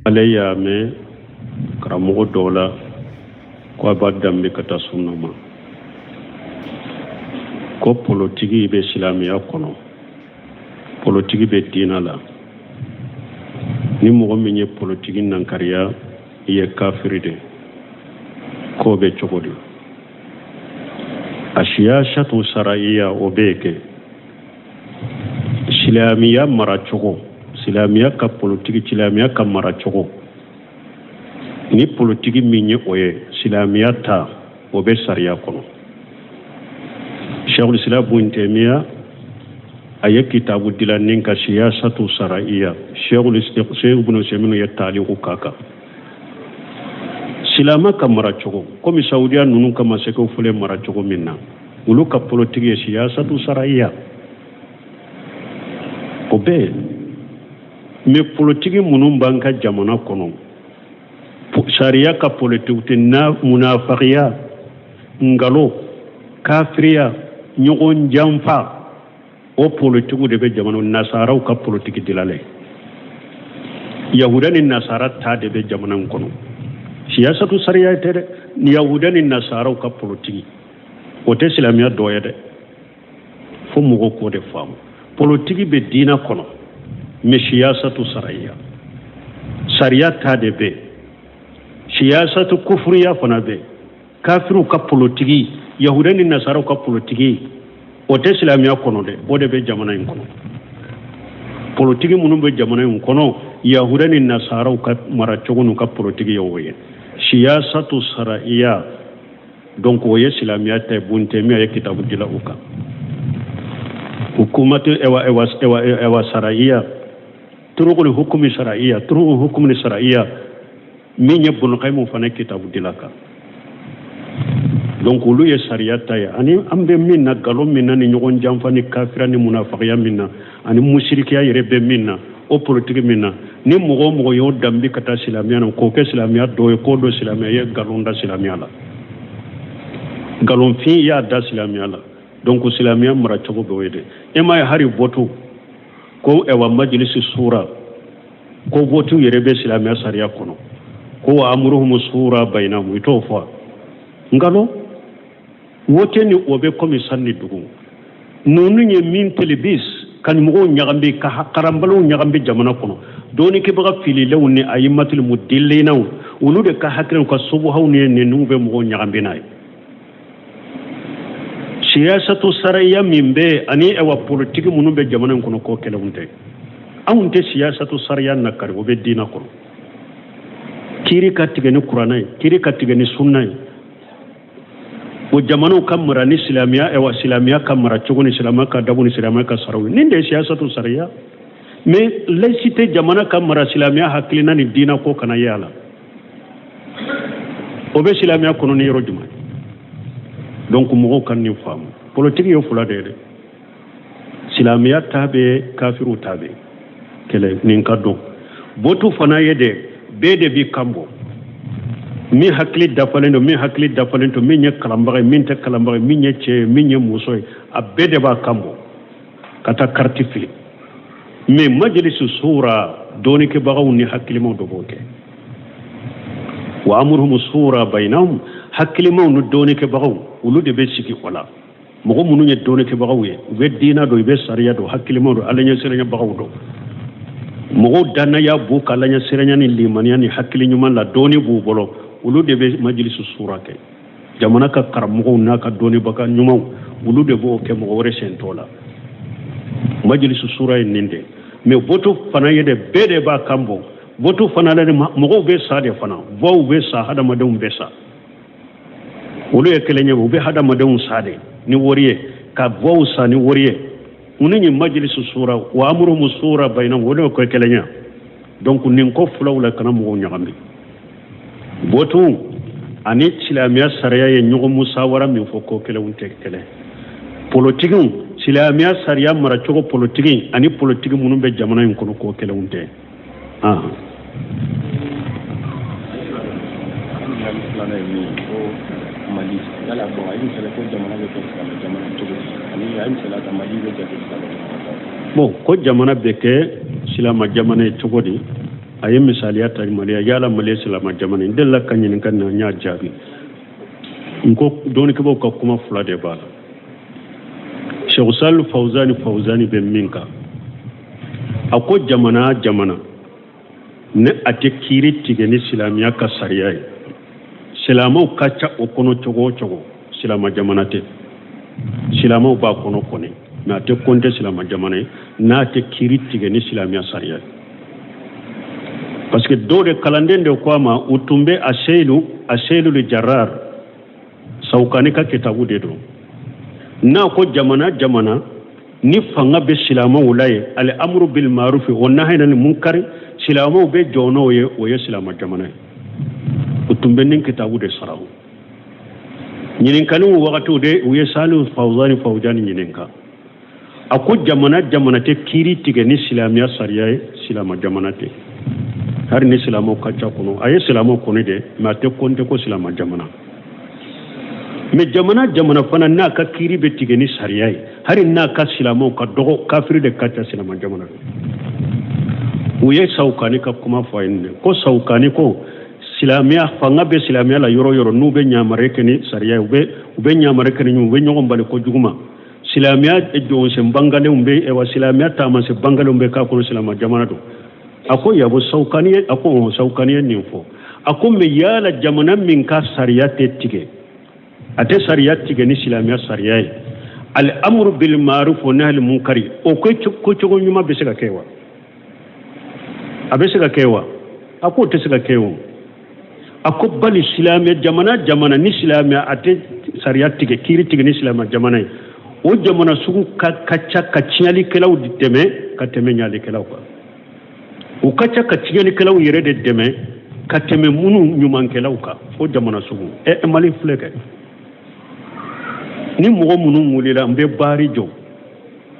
Ale y'a mɛn karamɔgɔ dɔw la ko a b'a danbe ka taa sunna ma ko politiki bɛ silamɛya kɔnɔ, politiki bɛ diina la. Ni mɔgɔ min ye politiki nankariya, i ye kafiri de. K'o bɛ cogo di? A siyasatu sara'iya, o bɛ kɛ silamɛya maracogo, silamɛya ka politiki, silamɛya ka maracogo ni politiki min ye, o ye silamɛya ta, o bɛ sariya kɔnɔ. Sheikhul Islam Ibn Taymiya, a ye kitabu dilan nin ka siyasatu sara'iya. Sheikh Ibn Usaymin ye taaliku k'a kan, silama ka maracogo, komi Saudiya ninnu ka masakɛw filɛ maracogo min na, olu ka politiki ye siyasatu sara'iya, o bɛ yen. Mais politiki minnu b'an ka jamana kɔnɔ, sariya ka politiki tɛ. Na munafakiya, ngalo, kafiriya, ɲɔgɔn janfa, o politikiw de bɛ jamana. Nasaraw ka politiki dilalen, yahuda ni nasara ta de bɛ jamana in kɔnɔ. Siyasatu sariya tɛ dɛ. Yahuda ni nasaraw ka politiki, o tɛ silamɛya dɔ ye dɛ. Fo mɔgɔw k'o de faamu. Politiki bɛ diinɛ kɔnɔ, mais siyasatu sariya, sariya ta de bɛ. Siyasatu kufuriya fana bɛ, kafiriw ka politiki, yahuda ni nasaraw ka politiki, o tɛ silamɛya kɔnɔ dɛ. O de bɛ jamana in kɔnɔ. Politiki minnu bɛ jamana in kɔnɔ, yahuda ni nasaraw ka maracogo n'u ka politiki ye o ye. Siyasatu sara'iya donc, o ye silamɛya ta ye. Bun Taymiya ye kitabu dila o kan, hukumatu ewa ewa ewa ewa sara'iya, turukul hukumi sara'iya, turukul hukumi sara'iya, min ye Ibn Qayyim fana kitabu dila kan. Donc olu ye sariya ta ye. Ani an bɛ min na, nkalon min na, ni ɲɔgɔn janfa ni kafira ni munafakiya min na, ani musirikiya yɛrɛ bɛ min na, o politiki min na, ni mɔgɔ o mɔgɔ y'o danbe ka taa silamɛya na k'o kɛ silamɛya dɔ ye, k'o don silamɛya ye, nkalon da silamɛya la, nkalonfin y'a da silamɛya la. Donc silamɛya maracogo bɛ o ye dɛ. E m'a ye, hari vote ko ɛwa majilisi sura, ko vote yɛrɛ bɛ silamɛya sariya kɔnɔ, ko wa amuruhumu sura bayinahum, i t'o fɔ. Nkalon wote ni o bɛ komi san ni dugu. Ninnu ye min telebis ka mɔgɔw ɲagambi, ka karanbaliw ɲagambi jamana kɔnɔ, dɔɔnikɛbaga fililenw ni ayimatul mudillinaw, olu de ka hakiliw ka subuhaw ni ninnu bɛ mɔgɔw ɲagambi n'a ye. Siyasatu saraya min bɛ ani ɛwa politiki minnu bɛ jamana in kɔnɔ, ko kelenw tɛ. Anw tɛ siyasatu sariya nakari, o bɛ diinɛ kɔnɔ. Kiiri ka tigɛ ni kuranɛ ye, kiiri ka tigɛ ni sunna ye, o jamanaw ka mara ni silamɛya, ɛwa silamɛya ka mara cogo ni silamɛya ka dabu ni silamɛya ka saraw ye. Nin de ye siyasatu sariya. Mais laïcité, jamana ka mara silamɛya hakilina ni diinɛ ko kana ye a la, o bɛ silamɛya kɔnɔ ni yɔrɔ jumɛn? Donc mɔgɔw ka nin faamu. Politiki ye fila de ye dɛ. Silamɛya ta bɛ, kafiriw ta bɛ kɛlɛ. Nin ka dɔn. Vote fana ye dɛ, bɛɛ de b'i kan bɔ. Min hakili dafalen don, min hakili dafalen to, min ye kalanbaga ye, min tɛ kalanbaga ye, min ye cɛ ye, min ye muso ye, a bɛɛ de b'a kan bɔ ka taa kariti fili. Mais majilisi sura, dɔɔnikɛbagaw ni hakilimaw de b'o kɛ. Wa amuruhum sura bayinahum, hakilimaw ni dɔɔnikɛbagaw, olu de bɛ sigi o la. Mɔgɔ minnu ye dɔɔnikɛbagaw ye, u bɛ diina dɔn, u bɛ sariya dɔn, hakilimaw don, ala ɲɛsiranɲɛbagaw don, mɔgɔw dannaya b'u ka ala ɲɛsiranya ni limaniya ni hakili ɲuman la, dɔɔni b'u bolo, olu de bɛ majilisi sura kɛ. Jamana ka karamɔgɔw n'a ka dɔnnibaga ɲumanw, olu de b'o kɛ, mɔgɔ wɛrɛ sen t'o la. Majilisi sura ye nin de. Mais vote fana ye de, bɛɛ de b'a kan bɔ. Vote fana la, mɔgɔw bɛ sa de fana, voixw bɛ sa, hadamadenw bɛ sa. Olu ye kelen ye, u bɛ hadamadenw sa de ni wari ye, ka voixw sa ni wari ye. Ninnu ye majilisi sura, wa amuruhumu sura bayinahum, o de ye kelen ye. Donc nin ko filaw la, kana mɔgɔw ɲagami. Vote ani silamɛya sariya ye ɲɔgɔn musawara min fɔ, ko kelenw tɛ kelen. Politikiw, silamɛya sariya maracogo politiki ani politiki minnu bɛ jamana in kɔnɔ, ko kelenw tɛ. Filanan ye min ye, ko Mali yala, bon, a ye misaliya ko jamana bɛ kɛ silamɛ jamana cogo di, ani a ye misaliya ta Mali bɛ jate silamɛ jamana ba. Bon, ko jamana bɛ kɛ silamɛ jamana ye cogo di? A ye misaliya ta Mali yala Mali ye silama jamana n delila ka ɲininka na, n y'a jaabi n ko dɔnnikɛbaaw ka kuma fila de b'a la. Sheikh Salih Fawzani Fawzani bɛ min kan, a ko jamana jamana ni a tɛ kiiri tigɛ ni silamɛya ka sariya ye, silamɛw ka ca o kɔnɔ cogo o cogo, silama jamana tɛ. Silamɛw b'a kɔnɔ kɔni, mais a tɛ kɔnte silama jamana ye n'a tɛ kiiri tigɛ ni silamɛya sariya ye. Parce que dɔw de kalanden de ko a ma, u tun bɛ a seyilu le jarar Sawukani ka kitabu de don, n'a ko jamana jamana ni fanga bɛ silamɛw la ye, al amru bil ma'ruf wa nahyi anil munkari, silamɛw bɛ jɔ n'o ye, o ye silama jamana ye. U tun bɛ nin kitabu de sara. O ɲininkaliw wagatiw de u ye Salihu Fawzani Fawzani ɲininka, a ko jamana jamana tɛ kiiri tigɛ ni silamɛya sariya ye, silama jamana tɛ, hali ni silamɛw ka ca kɔnɔ. A ye silamɛw kɔni dɛ, mais a tɛ kɔnte ko silama jamana. Mais jamana jamana fana n'a ka kiiri bɛ tigɛ ni sariya ye, hali n'a ka silamɛw ka dɔgɔ, kafiri de ka ca, silama jamana. U ye Sawukani ka kuma fɔ a ye nin ko Sawukani ko silamɛya fanga bɛ silamɛya la yɔrɔ yɔrɔ, n'u bɛ ɲamari kɛ ni sariya ye, u bɛ ɲamari kɛ ni ɲuman, u bɛ ɲɔgɔn bali ko jugu ma, silamɛya jɔnsen bangalenw bɛ, wa silamɛya taamasen bangalenw bɛ k'a kɔnɔ, silama jamana don. A ko yabo Sawukani ye, a ko Sawukani ye nin fɔ. A ko mais yala jamana min ka sariya tɛ tigɛ, a tɛ sariya tigɛ ni silamɛya sariya ye, al amru bil ma'ruf wa nahy anil munkari, o ko cogo ɲuman bɛ se ka kɛ wa? A bɛ se ka kɛ wa? A k'o tɛ se ka kɛ o. A ko bali silamɛ jamana jamana ni silamɛ a tɛ sariya tigɛ, kiiri tigɛ ni silamɛ jamana ye, o jamana sugu ka ca ka tiɲɛlikɛlaw dɛmɛ ka tɛmɛ ɲalikɛlaw kan. U ka ca ka tiɲɛlikɛlaw yɛrɛ de dɛmɛ ka tɛmɛ minnu ɲumankɛlaw kan, o jamana sugu. Ɛ, Mali filɛ kɛ, ni mɔgɔ minnu wulila, n bɛ baari jɔ,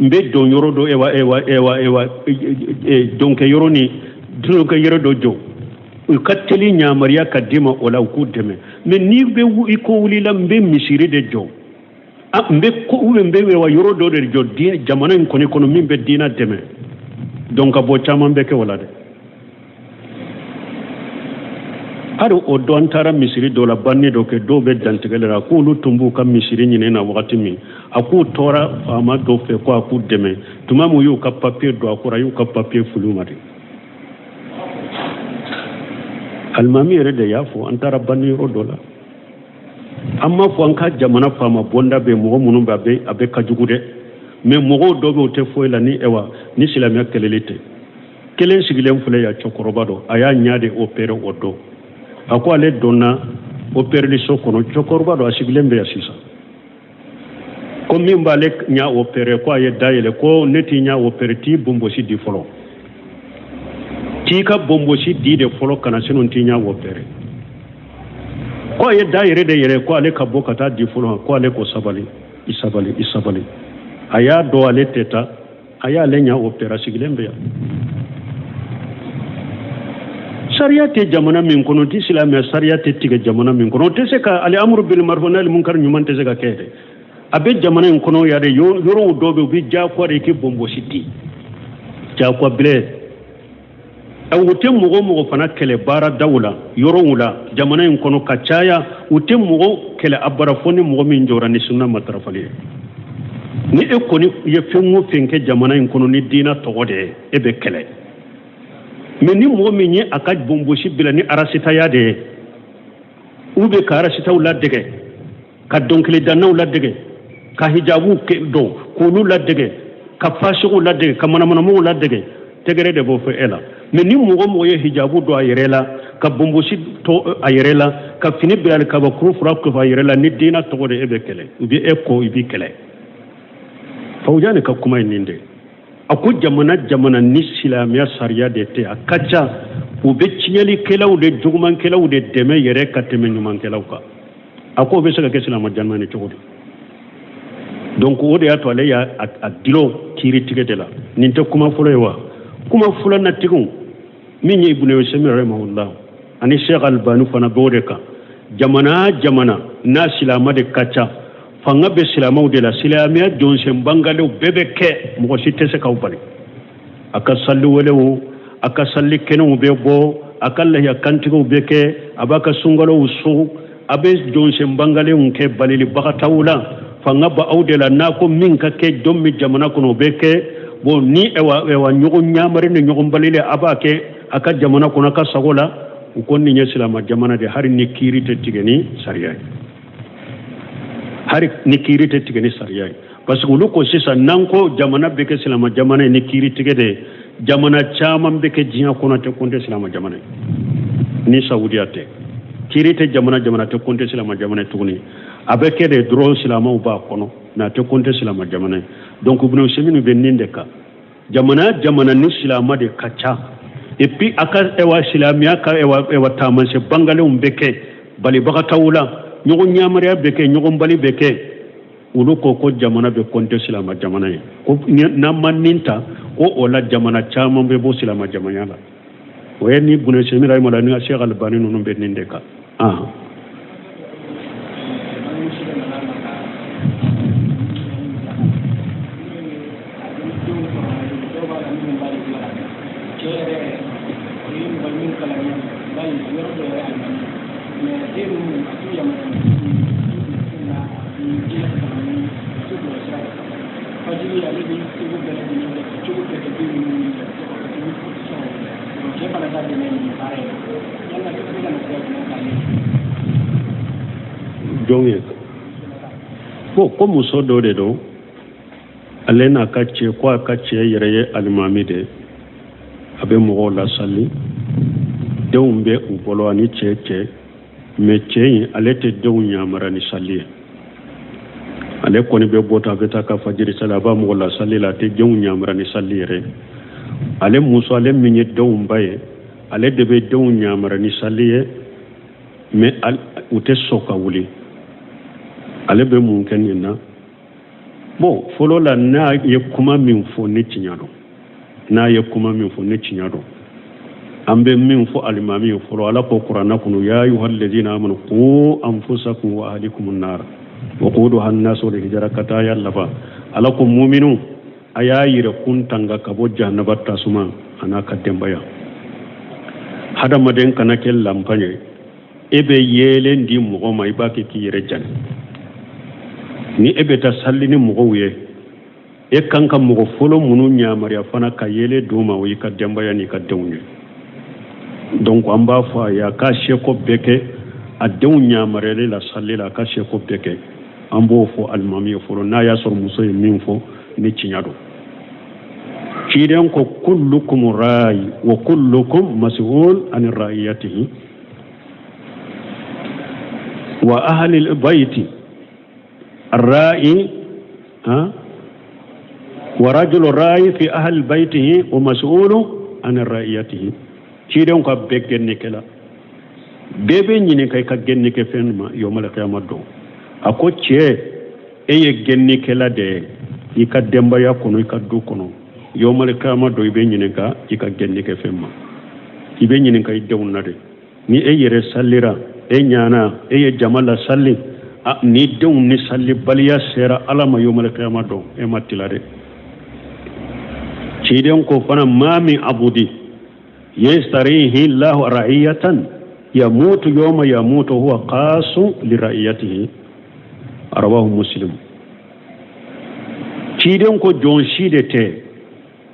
n bɛ don yɔrɔ dɔ, ewa ewa ewa ewa, donkɛ yɔrɔ ni dulonkɛ yɔrɔ dɔ jɔ, u ka teli ɲamariya ka d'i ma o la, u k'u dɛmɛ. Mais n'i bɛ i ko wulila, n bɛ misiri de jɔ, n bɛ ko ou bien n bɛ wa yɔrɔ dɔ de jɔ diinɛ jamana in kɔni kɔnɔ min bɛ diinɛ dɛmɛ, donc ka bɔ caman bɛ kɛ o la dɛ. Hali o don an taara misiri dɔ la, banni dɔ kɛ, dɔw bɛ dantigɛli la k'olu tun b'u ka misiri ɲini na wagati min, a k'u tɔɔra faama dɔ fɛ ko a k'u dɛmɛ. Tuma min u y'u ka papiye don a kɔrɔ, a y'u ka papiye fili u ma de. Alimami yɛrɛ de y'a fɔ, an taara banni yɔrɔ dɔ la. An m'a fɔ an ka jamana faama bonda bɛ mɔgɔ minnu bɛ, a bɛ ka jugu dɛ, mais mɔgɔw dɔ bɛ, u tɛ foyi la ni ewa ni silamɛya kɛlɛli tɛ. Kelen sigilen filɛ yan, cɛkɔrɔba dɔ, a y'a ɲɛ de opéré o don. A ko ale donna opéreli so kɔnɔ, cɛkɔrɔba dɔ, a sigilen bɛ yan sisan, ko min b'ale ɲɛ opéré, ko a ye da yɛlɛ, ko ne t'i ɲɛ opéré, t'i bonbosi di fɔlɔ, t'i ka bonbosi di de fɔlɔ ka na, sinon t'i ɲɛ opéré. Ko a ye da yɛrɛ de yɛlɛ, ko ale ka bɔ ka taa di fɔlɔ, ko ale ko sabali, i sabali, i sabali. A y'a dɔn ale tɛ taa, a y'ale ɲɛ opéré, sigilen bɛ yan. Sariya tɛ jamana min kɔnɔ, ti silamɛ sariya tɛ tigɛ jamana min kɔnɔ, o tɛ se ka al amru bil ma'ruf wa nahy anil munkar ɲuman tɛ se ka kɛ dɛ. A bɛ jamana in kɔnɔ yan de, yɔrɔw dɔ bɛ, u bɛ diyagoya de k'i bonbosi di, diyagoya bilɛ. U tɛ mɔgɔ mɔgɔ fana kɛlɛ baaradaw la, yɔrɔw la, jamana in kɔnɔ ka caya, u tɛ mɔgɔ kɛlɛ a bara fo ni mɔgɔ min jɔra ni sunna matarafali ye. Ni e kɔni ye fɛn o fɛn kɛ jamana in kɔnɔ ni diinɛ tɔgɔ de ye, e bɛ kɛlɛ. Mais ni mɔgɔ min ye a ka bonbosi bila ni arasitaya de ye, u bɛ ka arasitaw ladege, ka dɔnkilidannaw ladege, ka hijabuw dɔn k'olu ladege, ka fasigiw ladege, ka manamanamɔgɔw ladege, tɛgɛrɛ de b'o fɔ e la. Mais ni mɔgɔ mɔgɔ ye hijabu don a yɛrɛ la, ka bonbosi to a yɛrɛ la, ka fini bila kabakuru fura kɔfɛ a yɛrɛ la, ni diinɛ tɔgɔ de, e bɛ kɛlɛ, u bɛ e kɔ, i bɛ kɛlɛ. Fawujani ka kuma ye nin de. A ko jamana jamana ni silamɛya sariya de tɛ, a ka ca u bɛ tiɲɛlikɛlaw de, jugumankɛlaw de dɛmɛ yɛrɛ ka tɛmɛ ɲumankɛlaw kan. A ko o bɛ se ka kɛ silamɛ jamana ni cogo di? Donc o de y'a to ale y'a a dulon kiiri tigɛ de la. Nin tɛ kuma fɔlɔ ye wa? Kuma filanan tigiw min ye Ibunu Usaymin rahimahullah ani Sheikh Albani fana b'o de kan. Jamana jamana n'a silamɛ de ka ca, fanga bɛ silamɛw de la, silamɛya jɔnsen bangalew bɛɛ bɛ kɛ, mɔgɔ si tɛ se k'aw bali. A ka sali wele o, A ka sali kɛnɛw bɛ bɔ, a ka lahiya kantigɛw bɛ kɛ, a b'a ka sunkalow sun, a bɛ jɔnsen bangalenw kɛ balilibagataw la. Fanga bɛ aw de la, n'a ko min ka kɛ don min jamana kɔnɔ, o bɛ kɛ. Bon, ni ɛwa ɲɔgɔn ɲamari ni ɲɔgɔn balili, a b'a kɛ a ka jamana kɔnɔ a ka sago la. U ko nin ye silama jamana de, hali ni kiiri tɛ tigɛ ni sariya ye, hali ni kiiri tɛ tigɛ ni sariya ye. Parce que olu ko sisan, n'an ko jamana bɛ kɛ silama jamana ye ni kiiri tigɛ de ye, jamana caman bɛ kɛ diɲɛ kɔnɔ tɛ ko tɛ silama jamana ye ni Saudiya tɛ. Kiiri tɛ jamana jamana tɛ ko tɛ silama jamana ye tuguni. A bɛ kɛ de dɔrɔn silamaw b'a kɔnɔ, mais a tɛ ko tɛ silama jamana ye. Donc Ibn Usaymin bɛ nin de kan, jamana jamana ni silama de ka ca, et puis a ka ɛwa silamɛya ka ɛwa taamasiyɛn bangalenw bɛ kɛ balibagataw la, ɲɔgɔn yamaruya bɛ kɛ, ɲɔgɔn bali bɛ kɛ. Olu ko ko jamana bɛ kɔnte silama jamana ye, ko n'an ma nin ta, ko o la jamana caman bɛ bɔ silama jamana la. O ye ni Ibn Usaymin rahimahullah ni Cheikh Albani ninnu bɛ nin de kan. Jɔn ye bon, ko muso dɔ de don, ale n'a ka cɛ, ko a ka cɛ yɛrɛ ye alimami de, a bɛ mɔgɔw lasali, denw bɛ u bolo ani cɛ cɛ, mais cɛ in ale tɛ denw yamara ni sali ye. Ale kɔni bɛ bɔ ta, a bɛ taa ka fajiri sali, a b'a mɔgɔ lasali la, a tɛ denw yamara ni sali yɛrɛ. Ale muso, ale min ye denw ba ye, ale de bɛ denw yamara ni sali ye, mais u tɛ sɔn ka wuli. Ale bɛ mun kɛ nin na? Bon, fɔlɔ la, n'a ye kuma min fɔ ni tiɲɛ don, n'a ye kuma min fɔ ni tiɲɛ don, an bɛ min fɔ alimami ye fɔlɔ, Ala ko kuranna kɔnɔ: ya ayuha alladhina amanu qu anfusakum wa ahlikum an-nar waquduha an-nas wal hijara, ka taa ya laban. Ala ko muminu, a y'a yɛrɛ kun tanga ka bɔ jahanaba tasuma a n'a ka denbaya. Hadamaden kana kɛ lanpan ye, e bɛ yeelen di mɔgɔ ma, i b'a kɛ k'i yɛrɛ jani. Ni e bɛ taa sali ni mɔgɔw ye, e kan ka mɔgɔ fɔlɔ minnu yamaruya fana ka yeelen d'u ma, o y'i ka denbaya n'i ka denw ye. Donc an b'a fɔ a ye, a k'a seko bɛɛ kɛ a denw yamaruyali la sali la, a ka seko bɛɛ kɛ. An b'o fɔ alimami ye fɔlɔ, n'a y'a sɔrɔ muso ye min fɔ ni tiɲɛ don. Ciden ko kullukum rayi wa kullukum mas'ul an ra'iyatihi wa ahli albayti الرائي ورجل الرائي في أهل بيته ومسؤول عن رعيته. Ciden ka bɛɛ gɛnnikɛla, bɛɛ bɛ ɲininka i ka gɛnnikɛ fɛn ma yawmal qiyama don. A ko cɛ, e ye gɛnnikɛla de ye i ka denbaya kɔnɔ, i ka du kɔnɔ. Yawmal qiyama don, i bɛ ɲininka i ka gɛnnikɛ fɛn ma, i bɛ ɲininka i denw na de. Ni e yɛrɛ salira, e ɲana, e ye jama lasali, ni denw ni salibaliya sera Ala ma yawmal qiyama don, e ma tila dɛ. Ciden ko fana: ma min abudi yastarihi llahu ra'iyatan yamutu yawma yamutu huwa qasu li ra'iyatihi, rawahu Muslim. Ciden ko jɔn si de tɛ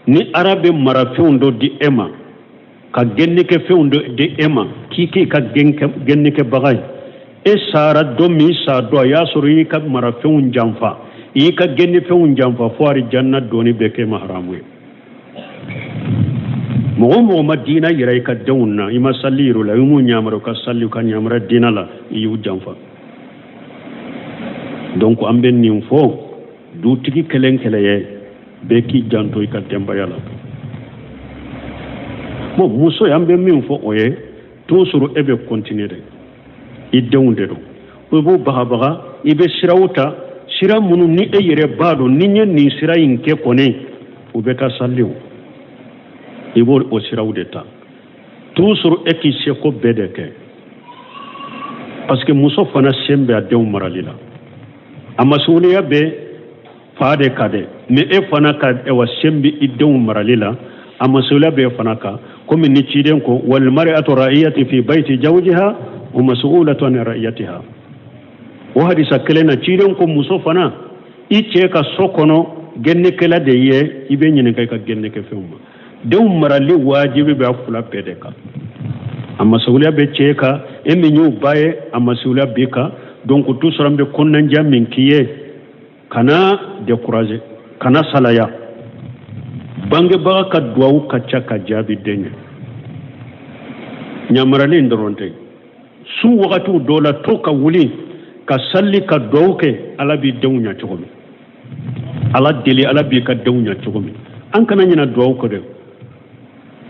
ni Ala bɛ marafɛnw dɔ di e ma, ka gɛnnikɛfɛnw dɔ di e ma, k'i k'i ka gɛnnikɛbaga ye, e sara don min sa don, a y'a sɔrɔ i y'i ka marafɛnw janfa, i y'i ka gɛnnifɛnw janfa, fo alijanna donni bɛ kɛ ma haramu ye. Mɔgɔ o mɔgɔ ma diina yira i ka denw na, i ma sali yir'u la, i m'u yamaruya u ka sali, u ka yamaruya diina la, i y'u janfa. Donc an bɛ nin fɔ dutigi kelen kelen ye, bɛɛ k'i janto i ka denbaya la. Bon, muso ye, an bɛ min fɔ o ye, toujours e bɛ continuer de, i denw de don, i b'u bagabaga, i bɛ siraw ta, sira minnu ni e yɛrɛ b'a dɔn ni n ye nin sira in kɛ kɔni, u bɛ taa sali o, i b'o o siraw de ta. Toujours e k'i seko bɛɛ de kɛ, parce que muso fana sen bɛ a denw marali la, a masuliya bɛ fa de ka dɛ, mais e fana ka ɛwa sen bɛ i denw marali la. A masuliya b'e fana kan, komi ni ciden ko wal mar'atu ra'iyati fi bayti zawjiha wa mas'ulatu an ra'iyatiha. O hadisa kelen na, ciden ko muso fana, i cɛ ka so kɔnɔ gɛnnekɛla de ye, i bɛ ɲininka i ka gɛnnekɛfɛnw ma. Denw marali wajibi bɛ a fila bɛɛ de kan. A masuliya bɛ cɛ kan, e min y'u ba ye, a masuliya b'i kan. Donc tout sɔrɔ n bɛ kɔnɔnandiya min k'i ye, kana décourager, kana salaya. Bangebaga ka duwawu ka ca ka jaabi den ye. Ɲamarali in dɔrɔn tɛ, su wagatiw dɔ la, to ka wuli ka sali ka duwawu kɛ, Ala b'i denw ɲa cogo min. Ala deli, Ala b'i ka denw ɲa cogo min. An kana ɲina duwawu kɔ dɛ.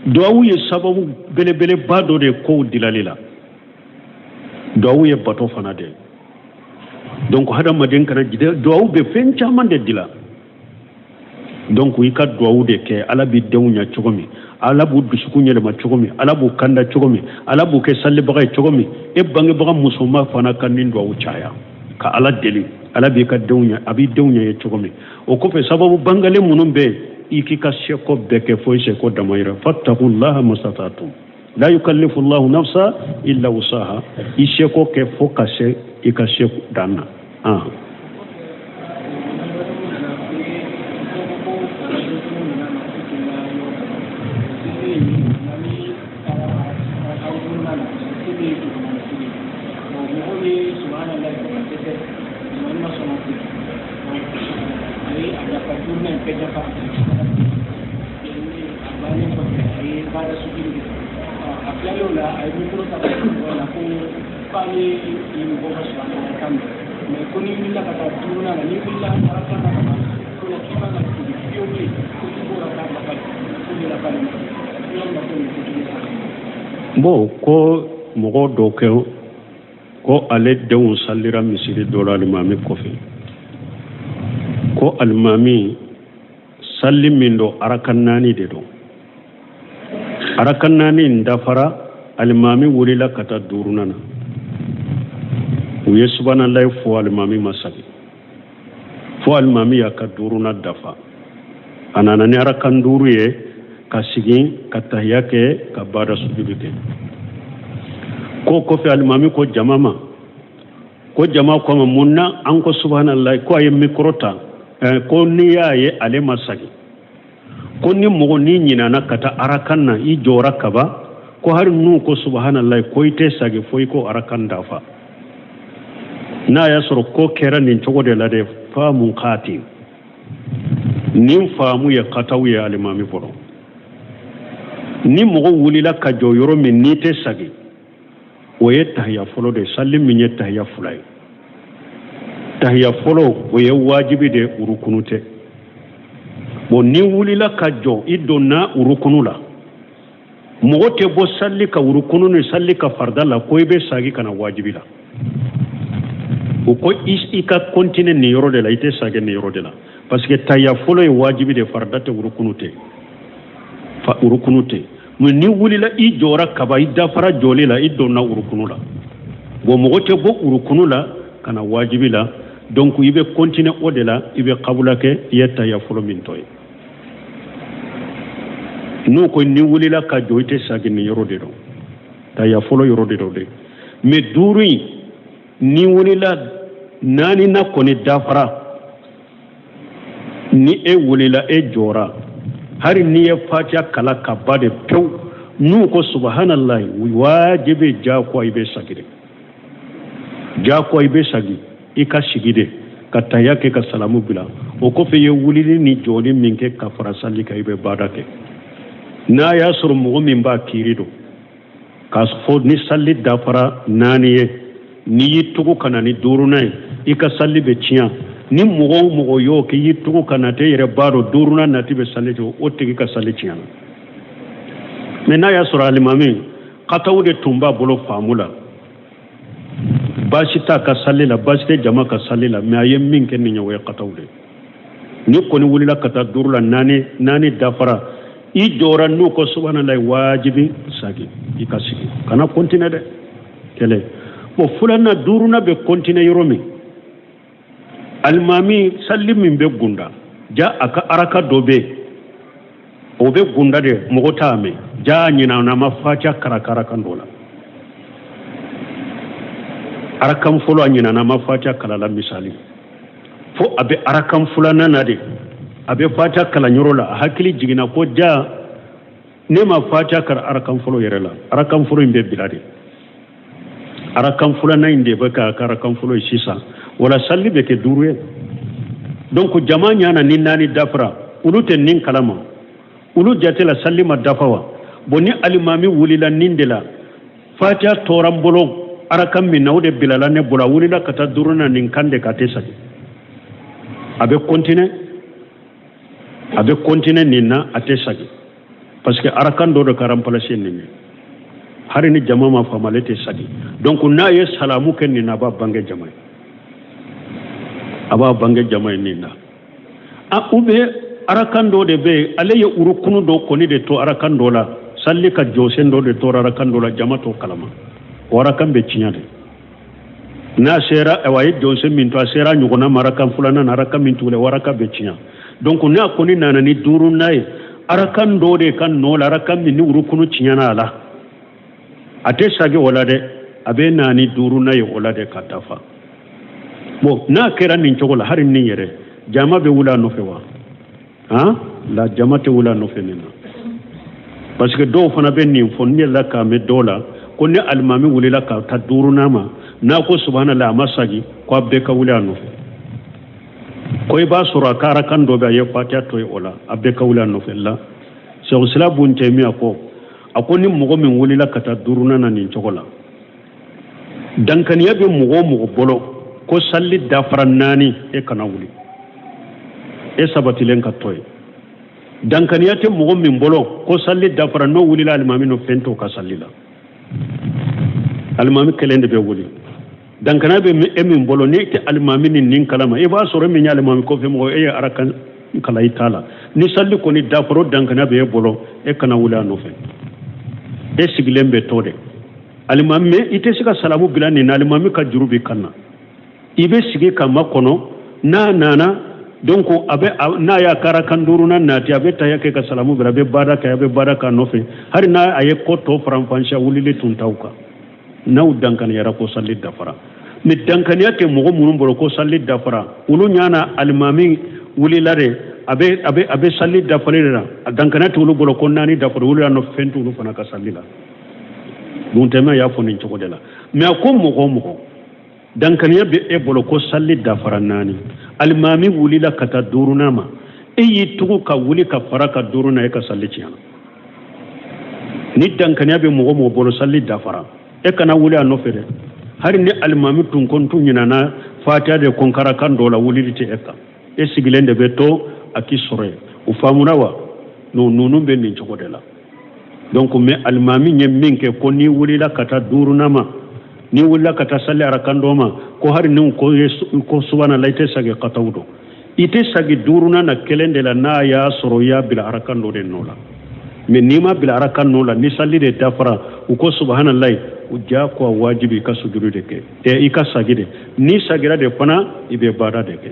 Duwawu ye sababu belebeleba dɔ de ye kow dilali la. Duwawu ye bato fana de ye. Donc hadamaden kana duwawu bɛ fɛn caman de dila. Donc i ka duwawu de kɛ, Ala b'i denw ɲa cogo min, Ala b'u dusukun yɛlɛma cogo min, Ala b'u kanda cogo min, Ala b'u kɛ salibaga ye cogo min. E bangebaga musoman fana ka nin duwawu caya ka Ala deli, Ala b'i ka denw ɲa, a b'i denw ɲa ye cogo min. O kɔfɛ, sababu bangalen minnu bɛ yen, i k'i ka seko bɛɛ kɛ fo i seko damayira. Fattakullaha masatatum la yukallifu llahu nafsa illa wusaha. I seko kɛ fo ka se i ka seko dan na. Bon, ko mɔgɔ dɔ kɛ ko ale denw salira misiri dɔ la alimami kɔfɛ, ko alimami salli min don, araka naani de don. Araka naani in dafara, alimami wulila ka taa duurunan na. U ye subahanallahi fɔ, alimami ma sagi fo alimami y'a ka duurunan dafa. A nana ni arakan duuru ye ka sigi ka tahiya kɛ ka bada sujudu kɛ. Ko kɔfɛ, alimami ko jama ma, ko jama ko ma mun na an ko subahanallahi? Ko a ye mikoro ta, ko n'i y'a ye ale ma sagi, ko ni mɔgɔ n'i ɲinana ka taa arakan na, i jɔra kaban, ko hali n'u ko subahanallahi, ko i tɛ sagi fo i ko arakan dafa. N'a y'a sɔrɔ ko kɛra nin cogo de la dɛ, faamu kaati nin faamu ye kataw ye alimami bolo. Ni mɔgɔ wulila ka jɔ yɔrɔ min n'i tɛ sagi, o ye tahiya fɔlɔ de ye. Sali min ye tahiya fila ye, tahiya fɔlɔ o ye wajibi de, urukunu tɛ. Bon, n'i wulila ka jɔ, i donna urukunu la. Mɔgɔ tɛ bɔ sali ka urukunu ni sali ka farida la ko i bɛ sagi ka na wajibi la. O ko i ka continuer nin yɔrɔ de la, i tɛ sagi nin yɔrɔ de la, parce que tahiya fɔlɔ ye wajibi de, farida tɛ, urukunu tɛ, fa urukunu tɛ. Mais n'i wulila, i jɔra kaba, i dafara jɔli la, i donna urukunu la. Bon, mɔgɔ tɛ bɔ urukunu la ka na wajibi la. Donc i bɛ continuer o de la, i bɛ kabula kɛ i ye tahiya fɔlɔ min tɔ ye. N'u ko n'i wulila ka jɔ, i tɛ sagi nin yɔrɔ de dɔn, tahiya fɔlɔ yɔrɔ de dɔn dɛ. Mais duuru in, n'i wulila naani na kɔni dafara, ni e wulila e jɔra, hali n'i ye fatiya kalan ka ban de pewu, n'u ko subahanallahi, wajibi jagoya i bɛ sagi de, jagoya i bɛ sagi, i ka sigi de ka tahiya kɛ ka salamu bila. O kɔfɛ, i ye wulili ni jɔli min kɛ ka fara sali kan, i bɛ baada kɛ. N'a y'a sɔrɔ mɔgɔ min b'a kiiri dɔn k'a fɔ ni sali dafara naani ye, n'i y'i tugu ka na ni duurunan ye, i ka sali bɛ tiɲɛ. Ni mɔgɔ o mɔgɔ y'o kɛ, i y'i tugu ka na te yɛrɛ b'a dɔn duurunan nati bɛ sali cogo, o tigi ka sali tiɲɛna. Mais n'a y'a sɔrɔ alimami kataw de tun b'a bolo faamu la, baasi t'a ka sali la, baasi tɛ jama ka sali la. Mais a ye min kɛ nin ye, o ye kataw de. Ni kɔni wulila ka taa duuru la, naani naani dafara, i jɔra, n'u ko subahanallahi, wajibi sagi, i ka sigi, kana continuer dɛ. Kɛlɛ bon, filanan duurunan bɛ continuer yɔrɔ min, alimami sali min bɛ gunda ja, a ka araka dɔ bɛ yen. O bɛ gunda de, mɔgɔ t'a mɛn. Ja ɲinana ma fatiya karan arakan dɔ la, arakan fɔlɔ, a ɲinana ma fatiya kalan la misali, fo a bɛ arakan filanan na de, a bɛ fatiya kalan yɔrɔ la, a hakili jiginna ko ja ne ma fatiya kalan arakan fɔlɔ yɛrɛ la. Arakan fɔlɔ in bɛ bila de, arakan filanan in de bɛ ka arakan fɔlɔ ye sisan. Wala salli bɛ kɛ duuru ye. Donc jama ɲana ni naani dafara, olu tɛ nin kalama, olu jate la salli ma dafa wa. Bon, ni alimami wulila nin de la, fatiya tora n bolo arakan min na, o de bilala ne bolo, a wulila ka taa duurunan nin kan de ka tɛ sagi, a bɛ continuer, a bɛ continuer nin na, a tɛ sagi, parce que arakan dɔ de ka remplacer nin ye. Hari ni jama ma faamu, ale tɛ sagi. Donc n'a ye salamu kɛ nin na, a b'a bange jama ye, a b'a bange jama ye nin na. A ou bien arakan dɔ de bɛ yen, ale ye urukunu dɔ kɔni de to arakan dɔ la, salli ka jɔsen dɔ de tora arakan dɔ la, jama t'o kalama, o arakan bɛ tiɲɛ de. N'a sera, awa, a ye jɔsen min to, a sera ɲɔgɔnna ma arakan filanan na, arakan min tugula, o arakan bɛ tiɲɛ. Donc n'a kɔni nana ni duurunan ye arakan dɔ de ka nɔ la, arakan min ni urukunu tiɲɛna a la, a tɛ sagi o la dɛ, a bɛ na ni duurunan ye o la de ka dafa. Bon, n'a kɛra nin cogo la, hali nin yɛrɛ, jama bɛ wuli a nɔfɛ wa? Han la, jama tɛ wuli a nɔfɛ nin na, parce que dɔw fana bɛ nin fɔ. Ne la k'a mɛn dɔw la ko ni alimami wulila ka taa duurunan ma, n'a ko subhanallah, a ma sagi, ko a bɛɛ ka wuli a nɔfɛ, ko i b'a sɔrɔ a ka arakan dɔ bɛ, a ye fatiya to yen o la, a bɛɛ ka wuli a nɔfɛ la. Sɛkusila bun Tɛmiya ko, a ko ni mɔgɔ min wulila ka taa duurunan na nin cogo la, dankaniya bɛ mɔgɔ o mɔgɔ bolo ko salli dafara naani, e kana wuli, e sabatilen ka to yen. Dankaniya tɛ mɔgɔ min bolo ko salli dafara, n'o wulila alimami nɔ, fɛn t'o ka salli la, alimami kelen de bɛ wuli. Dankaniya bɛ e min bolo, n'e tɛ alimami ni nin kalama, i b'a sɔrɔ min ye alimami kɔfɛ mɔgɔ, e ye arakan kala i t'a la, ni salli kɔni dafara, o dankaniya bɛ e bolo, e kana wuli a nɔfɛ, e sigilen bɛ to de. Alimami, i tɛ se ka salamu bila nin na, alimami ka juru b'i kan na, i bɛ sigi ka makɔnɔ. N'a nana, donc a bɛ n'a y'a ka arakan duurunan nati, a bɛ taya kɛ ka salamu bila, a bɛ baara kɛ, a bɛ baara k'a nɔfɛ. Hali n'a a ye ko tɔ faranfansiya, wulili tun t'aw kan n'aw dankaniyara ko salli dafara. Mais dankaniya tɛ mɔgɔ minnu bolo ko salli dafara, olu ɲana alimami wulila de, a bɛ salli dafalen de la, a dankaniya t'olu bolo ko naani dafara, olu y'a nɔ, fɛn t'olu fana ka salli la. Buntɛmɛ y'a fɔ nin cogo de la. Mais a ko mɔgɔ o mɔgɔ dankaniya bɛ e bolo ko salli dafara naani, alimami wulila ka taa duurunan ma, e y'i tugu ka wuli ka fara ka duurunan, e ka salli tiɲɛna. Ni dankaniya bɛ mɔgɔ mɔgɔ bolo salli dafara, e kana wuli a nɔfɛ dɛ. Hali ni alimami tun ko n tun ɲinana fatiya de ko arakan dɔ la, wulili tɛ e kan, e sigilen de bɛ to a k'i sɔrɔ yen. O faamuna wa? Ninnu bɛ nin cogo de la. Donc mais alimami ye min kɛ ko n'i wulila ka taa duurunan ma, n'i wulila ka taa sali arakan dɔ ma, ko hali ni ko ye ko subhanallah, i tɛ sagi kataw dɔn, i tɛ sagi duurunan na kelen de la, n'a y'a sɔrɔ i y'a bila arakan dɔ de nɔ la. Mais n'i ma bila arakan nɔ la, ni sali de dafara, u ko subhanallah, u ja ko a wajibi i ka sujuru de kɛ, ɛ i ka sagi de. N'i sagira de fana, i bɛ baara de kɛ.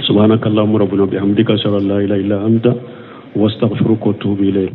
Subhanakallahumma rabbana bihamdika, ashhadu an la ilaha illa anta wa astaghfiruka wa atubu ilayk.